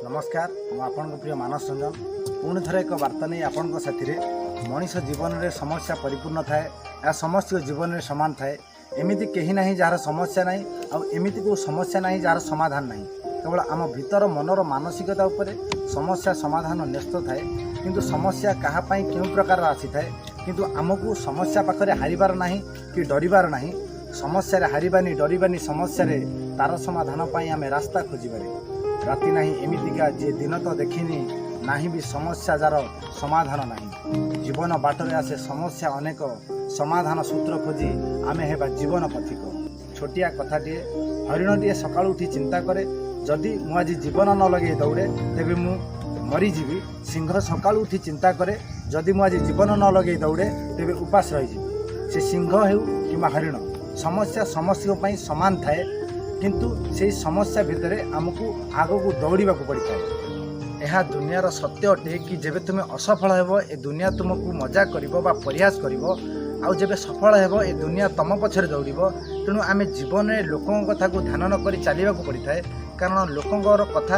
ନମସ୍କାର, ମୁଁ ଆପଣଙ୍କ ପ୍ରିୟ ମାନସ ରଞ୍ଜନ। ପୁଣି ଥରେ ଏକ ବାର୍ତ୍ତା ନେଇ ଆପଣଙ୍କ ସାଥିରେ। ମଣିଷ ଜୀବନରେ ସମସ୍ୟା ପରିପୂର୍ଣ୍ଣ ଥାଏ। ଏହା ସମସ୍ତଙ୍କ ଜୀବନରେ ସମାନ ଥାଏ। ଏମିତି କେହି ନାହିଁ ଯାହାର ସମସ୍ୟା ନାହିଁ, ଆଉ ଏମିତି କେଉଁ ସମସ୍ୟା ନାହିଁ ଯାହାର ସମାଧାନ ନାହିଁ। କେବଳ ଆମ ଭିତର ମନର ମାନସିକତା ଉପରେ ସମସ୍ୟା ସମାଧାନ ନ୍ୟସ୍ତ ଥାଏ। କିନ୍ତୁ ସମସ୍ୟା କାହା ପାଇଁ କେଉଁ ପ୍ରକାରର ଆସିଥାଏ, କିନ୍ତୁ ଆମକୁ ସମସ୍ୟା ପାଖରେ ହାରିବାର ନାହିଁ କି ଡରିବାର ନାହିଁ। ସମସ୍ୟାରେ ହାରିବାନି, ଡରିବାନି ସମସ୍ୟାରେ, ତାର ସମାଧାନ ପାଇଁ ଆମେ ରାସ୍ତା ଖୋଜିବାରେ। ରାତି ନାହିଁ ଏମିତିକା ଯିଏ ଦିନ ତ ଦେଖିନି, ନାହିଁ ବି ସମସ୍ୟା ଯାର ସମାଧାନ ନାହିଁ। ଜୀବନ ବାଟରେ ଆସେ ସମସ୍ୟା ଅନେକ, ସମାଧାନ ସୂତ୍ର ଖୋଜି ଆମେ ହେବା ଜୀବନ ପଥିକ। ଛୋଟିଆ କଥାଟିଏ। ହରିଣଟିଏ ସକାଳୁ ଉଠି ଚିନ୍ତା କରେ, ଯଦି ମୁଁ ଆଜି ଜୀବନ ନ ଲଗେଇ ଦୌଡ଼େ, ତେବେ ମୁଁ ମରିଯିବି। ସିଂହ ସକାଳୁ ଉଠି ଚିନ୍ତା କରେ, ଯଦି ମୁଁ ଆଜି ଜୀବନ ନ ଲଗେଇ ଦୌଡ଼େ, ତେବେ ଉପାସ ରହିଯିବି। ସେ ସିଂହ ହେଉ କିମ୍ବା ହରିଣ, ସମସ୍ୟା ସମସ୍ତଙ୍କ ପାଇଁ ସମାନ ଥାଏ। କିନ୍ତୁ ସେହି ସମସ୍ୟା ଭିତରେ ଆମକୁ ଆଗକୁ ଦୌଡ଼ିବାକୁ ପଡ଼ିଥାଏ। ଏହା ଦୁନିଆର ସତ୍ୟ ଅଟେ କି ଯେବେ ତୁମେ ଅସଫଳ ହେବ, ଏ ଦୁନିଆ ତୁମକୁ ମଜା କରିବ ବା ପରିହାସ କରିବ, ଆଉ ଯେବେ ସଫଳ ହେବ, ଏ ଦୁନିଆ ତୁମ ପଛରେ ଦୌଡ଼ିବ। ତେଣୁ ଆମେ ଜୀବନରେ ଲୋକଙ୍କ କଥାକୁ ଧ୍ୟାନ ନ କରି ଚାଲିବାକୁ ପଡ଼ିଥାଏ। କାରଣ ଲୋକଙ୍କର କଥା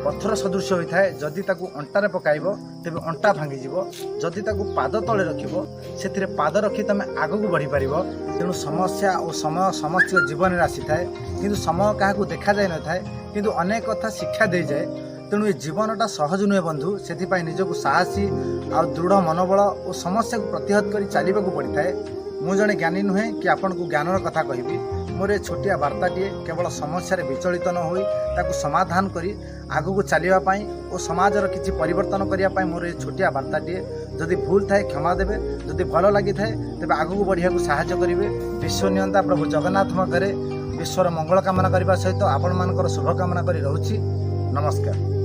ପଥର ସଦୃଶ ହୋଇଥାଏ। ଯଦି ତାକୁ ଅଣ୍ଟାରେ ପକାଇବ, ତେବେ ଅଣ୍ଟା ଭାଙ୍ଗିଯିବ। ଯଦି ତାକୁ ପାଦ ତଳେ ରଖିବ, ସେଥିରେ ପାଦ ରଖି ତୁମେ ଆଗକୁ ବଢ଼ିପାରିବ। ତେଣୁ ସମସ୍ୟା ଓ ସମୟ ସମସ୍ତଙ୍କ ଜୀବନରେ ଆସିଥାଏ, କିନ୍ତୁ ସମୟ କାହାକୁ ଦେଖାଯାଇନଥାଏ, କିନ୍ତୁ ଅନେକ କଥା ଶିକ୍ଷା ଦେଇଯାଏ। ତେଣୁ ଏ ଜୀବନଟା ସହଜ ନୁହେଁ ବନ୍ଧୁ। ସେଥିପାଇଁ ନିଜକୁ ସାହସୀ ଆଉ ଦୃଢ଼ ମନୋବଳ ଓ ସମସ୍ୟାକୁ ପ୍ରତିହତ କରି ଚାଲିବାକୁ ପଡ଼ିଥାଏ। ମୁଁ ଜଣେ ଜ୍ଞାନୀ ନୁହେଁ କି ଆପଣଙ୍କୁ ଜ୍ଞାନର କଥା କହିବି। ମୋର ଏ ଛୋଟିଆ ବାର୍ତ୍ତାଟିଏ କେବଳ ସମସ୍ୟାରେ ବିଚଳିତ ନ ହୋଇ ତାକୁ ସମାଧାନ କରି ଆଗକୁ ଚାଲିବା ପାଇଁ ଓ ସମାଜର କିଛି ପରିବର୍ତ୍ତନ କରିବା ପାଇଁ ମୋର ଏ ଛୋଟିଆ ବାର୍ତ୍ତାଟିଏ। ଯଦି ଭୁଲ ଥାଏ, କ୍ଷମା ଦେବେ। ଯଦି ଭଲ ଲାଗିଥାଏ, ତେବେ ଆଗକୁ ବଢ଼ିବାକୁ ସାହାଯ୍ୟ କରିବେ। ବିଶ୍ୱ ନିୟନ୍ତା ପ୍ରଭୁ ଜଗନ୍ନାଥ ପାଖରେ ବିଶ୍ୱର ମଙ୍ଗଳ କାମନା କରିବା ସହିତ ଆପଣମାନଙ୍କର ଶୁଭକାମନା କରି ରହୁଛି। ନମସ୍କାର।